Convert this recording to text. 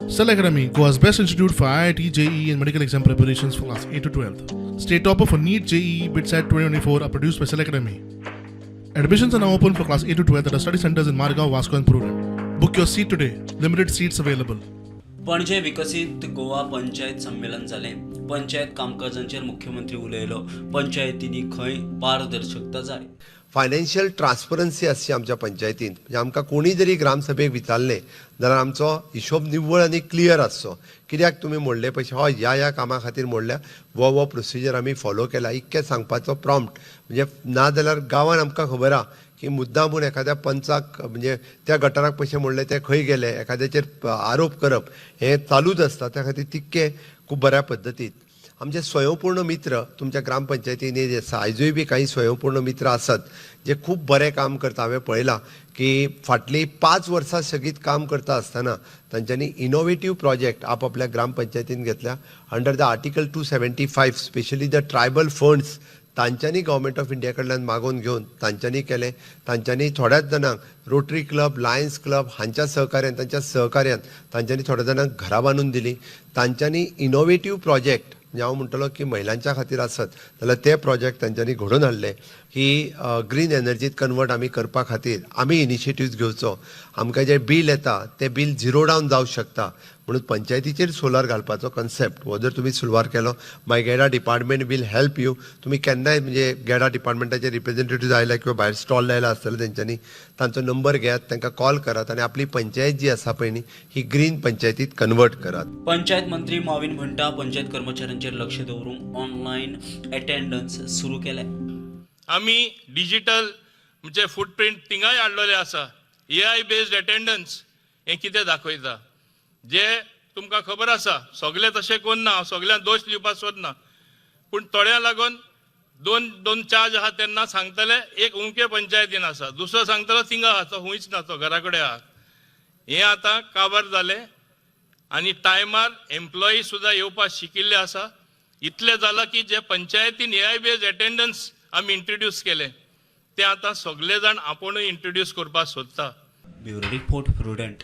Cell Academy, Goa's best institute for IIT, JEE, and medical exam preparations for class 8 to 12. State topper for NEET, JEE, BITSAT 2024 are produced by Cell Academy. Admissions are now open for class 8 to 12 at our study centers in Margao, Vasco, and Prudent. Book your seat today. Limited seats available. Panaji विकसीत गोवा पंचायत संमेलन जालें. पंचायत कामकाजांचेर मुख्यमंत्री उलयलो. पंचायतींनी खंय पारदर्शकता जाय. Financial transparency आसची आमच्या पंचायतीन. म्हणजे आमकां कोणी जरी ग्रामसभेक विचारलें जाल्यार आमचो हिशोब निव्वळ आनी क्लियर आसचो. कित्याक तुमी मोडले पयशे? हय, ह्या ह्या कामा खातीर मोडल्या, हो हो प्रोसिजर आमी फॉलो केला, इतकें सांगपाचो प्रॉम्प्ट. म्हणजे ना जाल्यार गांवान आमकां खबर आहा की मुद्दामून एखाद्या पंचाक, म्हणजे त्या गटाराक पयशे मोडले, ते खंय गेले, एखाद्याचेर आरोप करप हें चालूच आसता. त्या खातीर तितकें खूब बऱ्या पद्दतीन आमचे स्वयंपूर्ण मित्र तुमच्या ग्रामपंचायतींनी जे आसा, आयजूय बी काही स्वयंपूर्ण मित्र आसात जे खूब बरें काम करता. हांवें पळयलां की फाटलीं 5 वर्सां सेगीत काम करता आसतना तांच्यांनी इनोवेटीव प्रोजेक्ट आपापल्या ग्रामपंचायतीन घेतल्या under the Article 275, specially the tribal funds तांच्यांनी गव्हर्मेंट ऑफ इंडिया कडल्यान मागोवन घेवन तांच्यांनी केलें. तांच्यांनी थोड्याच जाणांक रोटरी क्लब, लायन्स क्लब हांच्या सहकार्यान, तांच्या सहकार्यान तांच्यांनी थोड्या जाणांक घरां बांदून दिलीं. तांच्यांनी इनोवेटीव प्रोजेक्ट, म्हणजे हांव म्हणटलो की महिलांच्या खातीर आसत जाल्यार ते प्रोजेक्ट तांच्यांनी घडोवन हाडले की ग्रीन एनर्जीत कन्वर्ट आमी करपा खातीर आमी इनिशिएटिव्स घेवचो. आमकां जें बील येता तें बील झिरो डावन जावंक शकता म्हणून पंचायतीचेर सोलार घालपाचो कन्सेप्ट हो जर तुमी सुरवात केलो, मागीर गेडा डिपार्टमेंट will help you. तुमी केन्नाय, म्हणजे गेडा डिपार्टमेंटाचे रिप्रेझेंटेटिव्ह आयल्या किंवा भायर स्टॉल लायला आसतले तेंच्यांनी, तांचो नंबर घेयात, तांकां कॉल करात आनी आपली पंचायत जी आसा पळय न्ही, ही ग्रीन पंचायतीत कन्वर्ट करात. पंचायत मंत्री मॉविन म्हणटा, पंचायत कर्मचाऱ्यांचेर लक्ष दवरूंक ऑनलायन अटेंडन्स सुरू केल्या. आमी डिजिटल म्हणजे फुटप्रिंट थिंगाय हाडलेले आसा. एआय बेस्ड अटेंडन्स हें कितें दाखयता, जे तुमकां खबर आसा, सगळे तशें करना, हांव सगल्यांक दोश दिवपाक सोदना, पूण थोड्यां लागून दोन दोन चार्ज आहा. तेन्ना सांगतले एक उमके पंचायतीन आसा, दुसरो सांगतलो थिंगा आहा, तो हुंयच ना, तो घरा कडेन आहा. हें आतां काबार जालें आनी टायमार एम्प्लॉई सुद्दां येवपाक शिकिल्ले आसा. इतलें जालां की जे पंचायतीन एआय बेस्ड अटेंडन्स आमी इंट्रोड्यूस केलें, ते आतां सगळे जाण आपुणूय इंट्रोड्यूस करपाक सोदता. Bureau report, prudent.